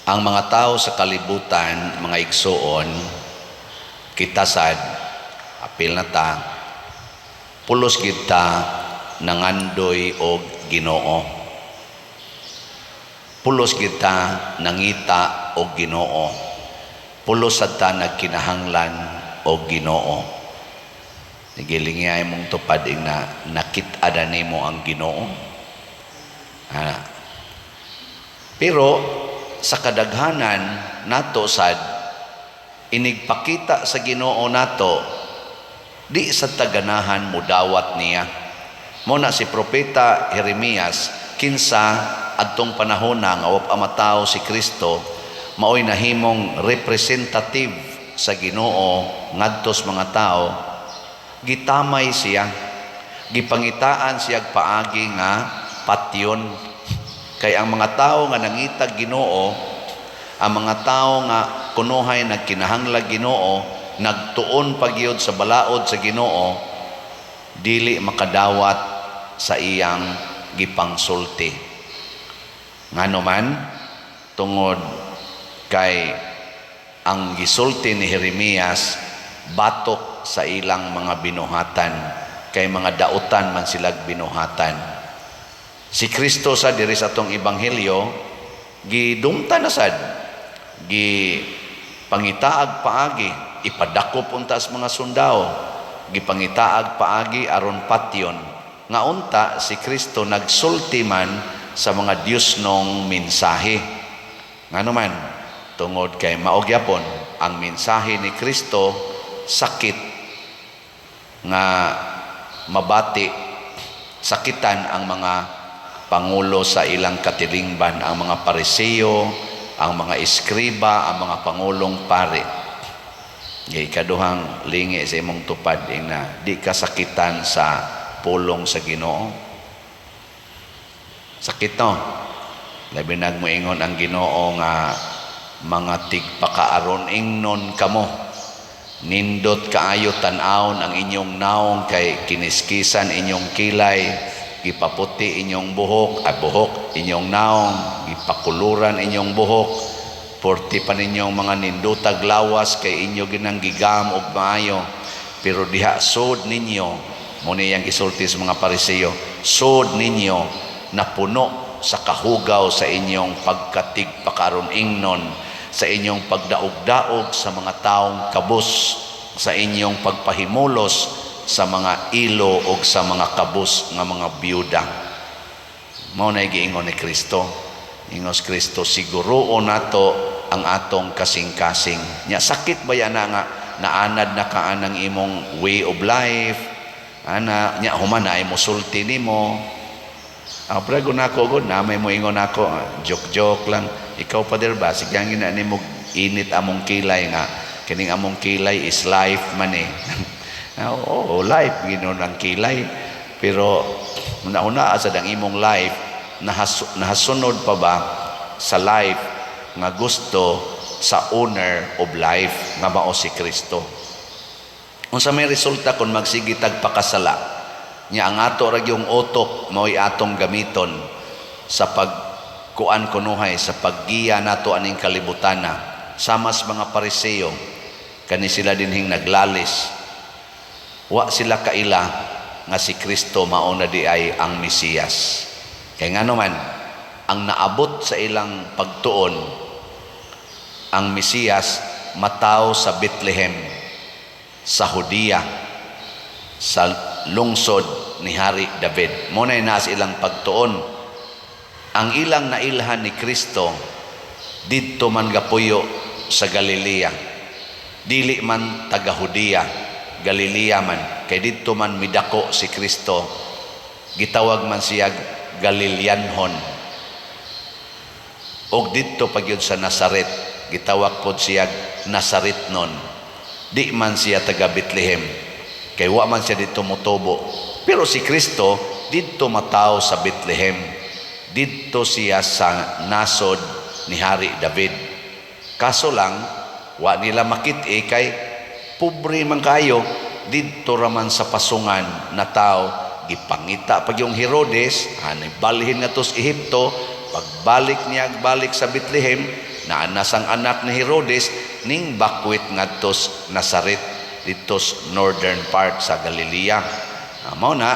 Ang mga tao sa kalibutan, mga igsuon, kita sad, apil na ta, pulos kita nangandoy og Ginoo. Pulos kita nangita og Ginoo. Pulos sad ta nagkinahanglan og Ginoo. Nagilingya imong tupad na nakit-a na nimo ang Ginoo. Ah. Pero sa kadaghanan nato sad, inigpakita sa Ginoo nato, di sa taganahan mudawat niya. Mo na si Propeta Jeremias, kinsa adtong panahon na nga wa pa matawo si Kristo, maoy nahimong representative sa Ginoo ngadto sa mga tao. Gitamay siya, gipangitaan siya paagi nga patyon, kay ang mga tao nga nangitag Ginoo, ang mga tao nga kunuhay nagkinahanglag Ginoo, nagtuon pagyud sa balaod sa Ginoo, dili makadawat sa iyang gipangsulti. Ngano man? Tungod kay ang gisulti ni Jeremias batok sa ilang mga binuhatan, kay mga dautan man silag binuhatan. Si Kristo sa diri sa atong ebanghelyo, gidumta na sad, gi pangitaag paagi ipadakop unta sa mga sundao, gipangitaag paagi aron patyon, nga unta si Kristo nagsulti man sa mga Diyosnong mensahe. Ngano man? Tungod kay mao gyapon ang mensahe ni Kristo sakit nga mabati, sakitan ang mga pangulo sa ilang katilingban, ang mga Pariseo, ang mga eskriba, ang mga pangulong pari. Ikaduhang lingi sa imong tupad na di ka sakitan sa pulong sa Ginoo. Sakit, no? Labi nag moingon ang Ginoo nga mga tigpakaaron ingnon kamo. Nindot kaayo tan-awon ang inyong naong kay kiniskisan inyong kilay, gipaputi inyong buhok, ah, buhok, inyong naong, gipakuluran inyong buhok, porti pa ninyong mga nindutag lawas kay inyo ginang gigam og maayo. Pero diha sud ninyo, mo niyang gisulti sa mga Pariseo, sud ninyo na puno sa kahugaw sa inyong pagkatigpakaron ingnon, sa inyong pagdaog-daog sa mga taong kabus, sa inyong pagpahimulos sa mga ilo o sa mga kabus nga mga biyuda. Mao na giingon ni Kristo. Ingos Kristo, siguruon nato ang atong kasing-kasing. Nya sakit ba yan na nga naanad na ka anang imong way of life? Ana, nya human na ay mosulti nimo. Ang prego nako gud na may moingon ako, joke-joke lang. Ikaw, Pader ba, sige ang gina nimo init among kilay nga kining among kilay is life man eh. Ah, oo, life ginon ang kilay. Pero una-una sa ang imong life nahasunod pa ba sa life nga gusto sa owner of life nga mao si Kristo? Unsa may resulta kung magsige tag pakasala? Nya ang ato ra yung utok mao'y atong gamiton sa pagkuan kunuhay, sa paggiya nato aning kalibutana, samas mga Pariseo, kani sila dinhing naglalis. Wa sila kaila nga si Kristo mao na di ay ang Mesiyas. Kay ngano man, ang naabot sa ilang pagtuon, ang Mesiyas mataw sa Bethlehem sa Judea, sa lungsod ni Hari David. Mo na sa ilang pagtuon. Ang ilang nailhan ni Kristo didto man gapuyo sa Galilea. Dili man taga Judea, Galilea man, kay didto man midako si Kristo. Gitawag man siya Galileanhon. Og didto pa gyud sa Nazaret, gitawag pod siya Nazaretnon. Di man siya taga Bethlehem, kay wa man siya didto motubo. Pero si Kristo didto mataw sa Bethlehem. Didto siya sa nasod ni Hari David. Kaso lang, wa nila makit-i kay pobre man kayo, didto raman sa pasungan na tao. Gipangita pag yung Herodes, hanay balhin nga sa Ehipto, pagbalik niya balik sa Bethlehem, Naanas ang anak ni Herodes, ning bakwit ngadto sa Nazaret, didto sa northern part sa Galilea. Mao na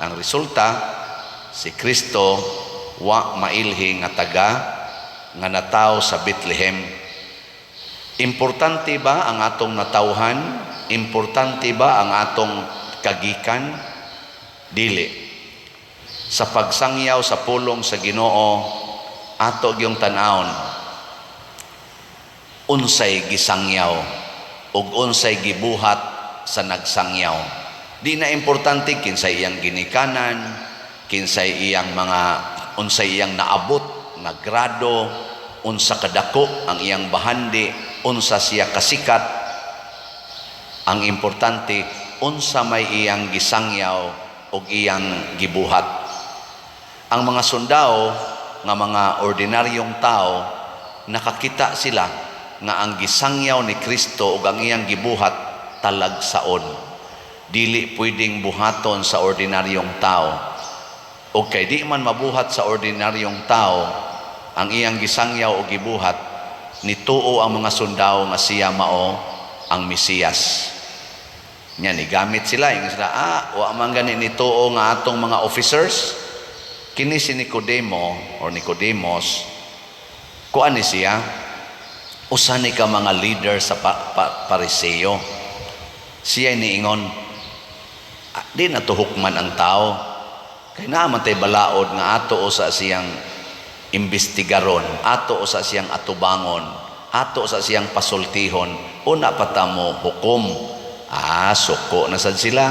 ang resulta, si Kristo wa mailhi nga taga nga nataw sa Bethlehem. Importante ba ang atong natawhan? Importante ba ang atong kagikan? Dili. Sa pagsangyaw sa pulong sa Ginoo, ato gyung tan-awon unsay gisangyaw ug unsay gibuhat sa nagsangyaw. Di na importante kinsay iyang ginikanan, kinsay iyang mga, unsay iyang naabot nga grado, unsa kadako ang iyang bahandi, unsa siya kasikat. Ang importante, unsa may iyang gisangyaw ug iyang gibuhat. Ang mga sundao nga mga ordinaryong tao, nakakita sila nga ang gisangyaw ni Kristo ug ang iyang gibuhat talagsaon. Dili pwedeng buhaton sa ordinaryong tao. O kay di man mabuhat sa ordinaryong tao ang iyang gisangyaw o gibuhat, nituo ang mga sundao nga siya mao ang Mesiyas. Nya nigamit sila, ingon sila, "Ah, wa man gani nituo nga atong mga officers." Kini si Nicodemo or Nicodemus, kuan ni siya, usa ni ka mga leader sa Pariseo. Siya niingon, "Ah, di na tuhukman ang tao. Kay naa man tay balaod nga ato usa siyang imbestigaron, ato usa siyang atubangon, ato sa siyang pasultihon, una pa ta mo hukom." Ah, suko na sad sila.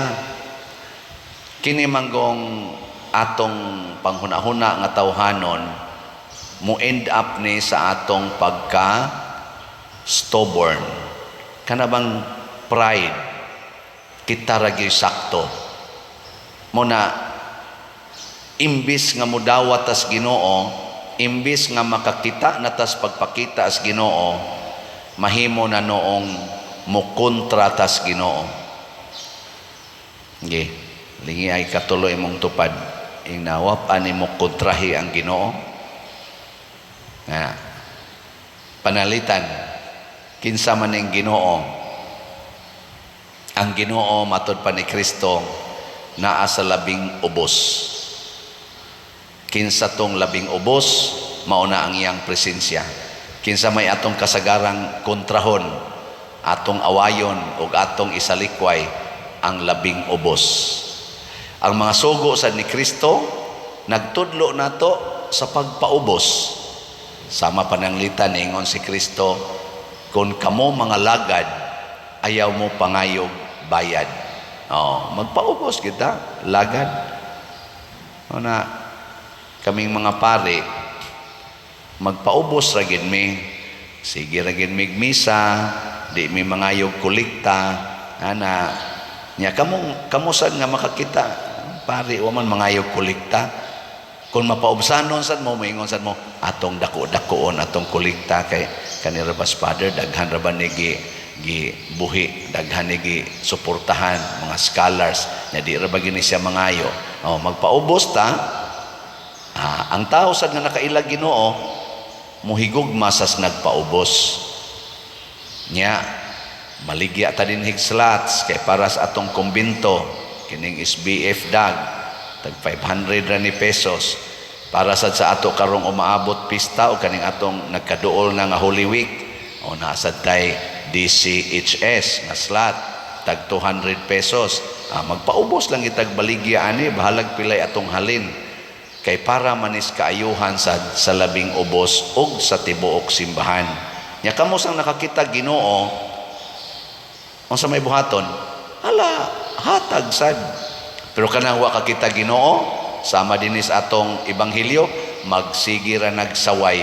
Kini manggong atong panghuna-huna nga tawhanon, mo end up ni sa atong pagka stubborn. Kana bang pride, kita ra gyud sakto. Mo na imbis nga mudawat tas Ginoo, imbis nga makakita na tas pagpakita as Ginoo, mahimo na noong mukontra tas Ginoo. Ge, lingi ay katulo imong tupad. Inawap ani mo kontrahi ang Ginoo. Nga panalitan, kinsa man ning Ginoo? Ang Ginoo, matod pa ni Kristo, naa sa labing ubos. Kinsa tong labing ubos, mao na ang iyang presensya. Kinsa may atong kasagarang kontrahon, atong awayon ug atong isalikway, ang labing ubos. Ang mga sugo sa ni Kristo nagtudlo nato sa pagpaubos. Sama pananglitan, ingon si Kristo, "Kung kamo mga lagad, ayaw mo pangayog bayad." Oh, magpaubos kita, lagad. O na, kaming mga pare, magpaubos ra gid mi. Sige ra gid mig misa, di mi mangayog kolekta, ana. Nya kamo kamo sad nga makakita, pare wa man mangayog kolekta. Kung mapaubsanon sad mo, moingon sad mo, atong dako-dakoon atong kolekta kay kani ra bas Father, daghan ra ba ni gi gi buhi, daghan ni gi suportahan mga scholars nya, di ra ba gini siya mangayo? Oh, magpaubos ta. Ah, ang tao sad nga nakailag Ginoo, muhigugma sas nagpaubos. Nya maligya ta dinhig slots kay para sa atong kumbento, kining SBF dag tag 500 ra ni pesos, para sad sa ato karong umaabot pista o kaning atong nagkaduol na nga Holy Week o naa sad tay DCHS nga slot tag 200 pesos. Ah, magpaubos lang itag baligya ani, bahalag pilay atong halin kay para manis kaayuhan sa labing ubos ug sa tibuok simbahan. Nya kamo sang nakakita Ginoo, unsa may buhaton? Hala, hatag sad. Pero kanang wa kakita Ginoo, sama dinis atong ebanghelyo, magsige ra nagsaway.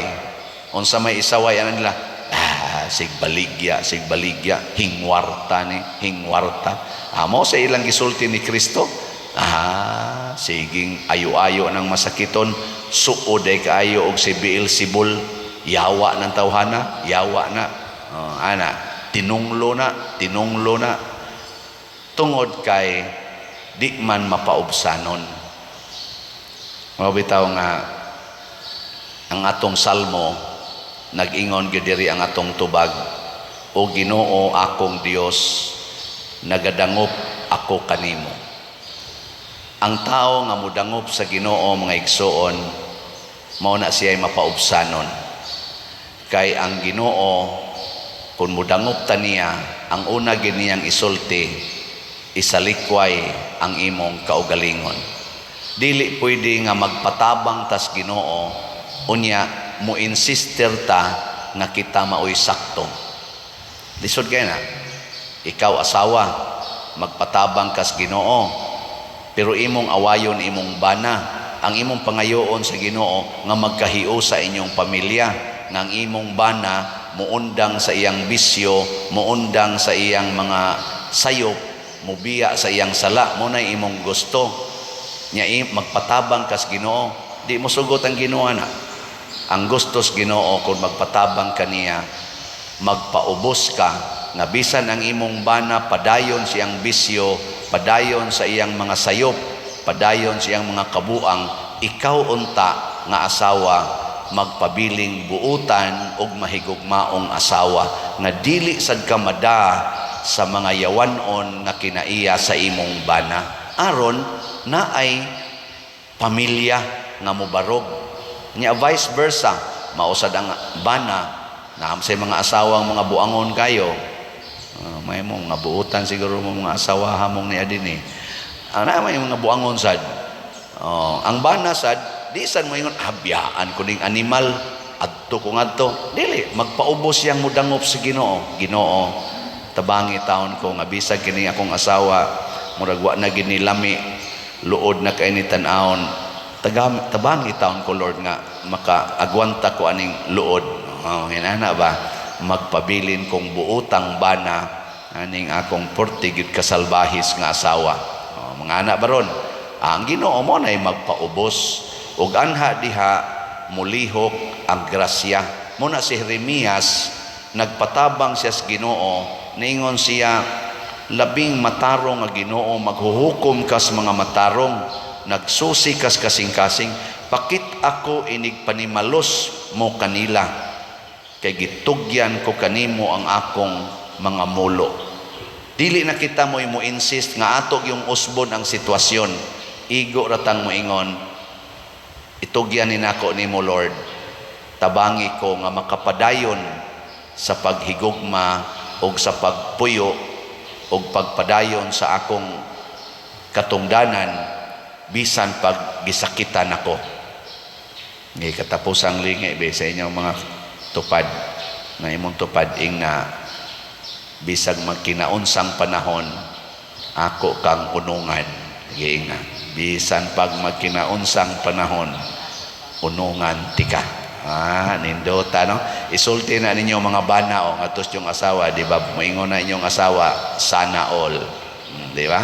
Unsa may isaway ana nila? Ah, sigbaligya, sigbaligya, hingwarta ni, hingwarta. Amo sa ilang gisulti ni Kristo, ah, siging ayo-ayo ng masakiton, suod ay kaayo og si Beelzebul, yawa ng tawhana, yawa na. Oh, ana, tinunglo na, tinunglo na. Tungod kay di man mapaubsanon. Mao bitaw nga ang atong salmo Nag-ingon gyud diri ang atong tubag, "O Ginoo akong Dios, nagadangop ako kanimo." Ang tao nga mudangop sa Ginoo, mga igsuon, mao na siya mapaubsanon. Kay ang Ginoo, kung mudangop ta niya, ang una gyud niyang isulti, isalikway ang imong kaugalingon. Dili pwede nga magpatabang tas Ginoo, unya mo insister ta nga kita maoy sakto. Lisod kay na. Ikaw asawa, magpatabang kas Ginoo, pero imong awayon imong bana. Ang imong pangayoon sa Ginoo nga magkahiusa sa inyong pamilya, nga ang imong bana muundang sa iyang bisyo, muundang sa iyang mga sayop, mubiya sa iyang sala, mao na imong gusto. Nya magpatabang kas Ginoo, di mo sugot ang Ginoo na. Ang gusto sa Ginoo, kung magpatabang kaniya, magpaubos ka nga bisan ang imong bana padayon siyang bisyo, padayon sa iyang mga sayop, padayon sa iyang mga kabuang, ikaw unta nga asawa magpabiling buutan ug mahigugmaong asawa nga dili sad ka mada sa mga yawanon nga kinaiya sa imong bana, aron naay pamilya nga mobarog. Nya vice versa, mao sad ang bana na sa mga asawang mga buangon kayo. May mo mga buutan siguro mo mga asawa hamong niya din eh. Ana may mga buangon sad. Oh, ang bana sad di sad mo ingon, "Habiyaan ko ning animal, adto ko ngadto." Dili, magpaubos siyang mudangop sa Ginoo. "Ginoo, tabangi taon ko nga bisag kini akong asawa murag wa na gini lami, luod na kay ni tan-awon. Tabangi taon ko, Lord, nga makaagwanta ko aning luod." Oh, hinana ba? Magpabilin kong buutang bana aning akong porte gyud kasalbahis nga asawa. Oh, mga anak baron, ang Ginoo mo nay magpaubos ug anha diha mulihok ang grasya. Mao na si Jeremias, nagpatabang siya sa Ginoo, niingon siya, "Labing matarong nga Ginoo, maghuhukom kas mga matarong, nagsusi kas kasing-kasing, pakit ako inig panimalos mo kanila, kay gitugyan ko kanimo ang akong mga mulo." Dili na kita mo insist nga ato yung usbon ang sitwasyon. Igo ratang moingon, "Itugyan ni nako nimo, Lord. Tabangi ko nga makapadayon sa paghigugma og sa pagpuyo og pagpadayon sa akong katungdanan bisan pag gisakitan ako." Ngay katapusang lingi be sa inyong mga tupad na imong tupad ing na, "Bisag magkinaunsang panahon, ako kang unungan." Giing na, "Bisan pag magkinaunsang panahon, unungan tika." Ah, nindota, no? Isulti na ninyo, mga bana, o ngatos yung asawa, di ba? Moingon na inyong asawa, "Sana all." Di ba?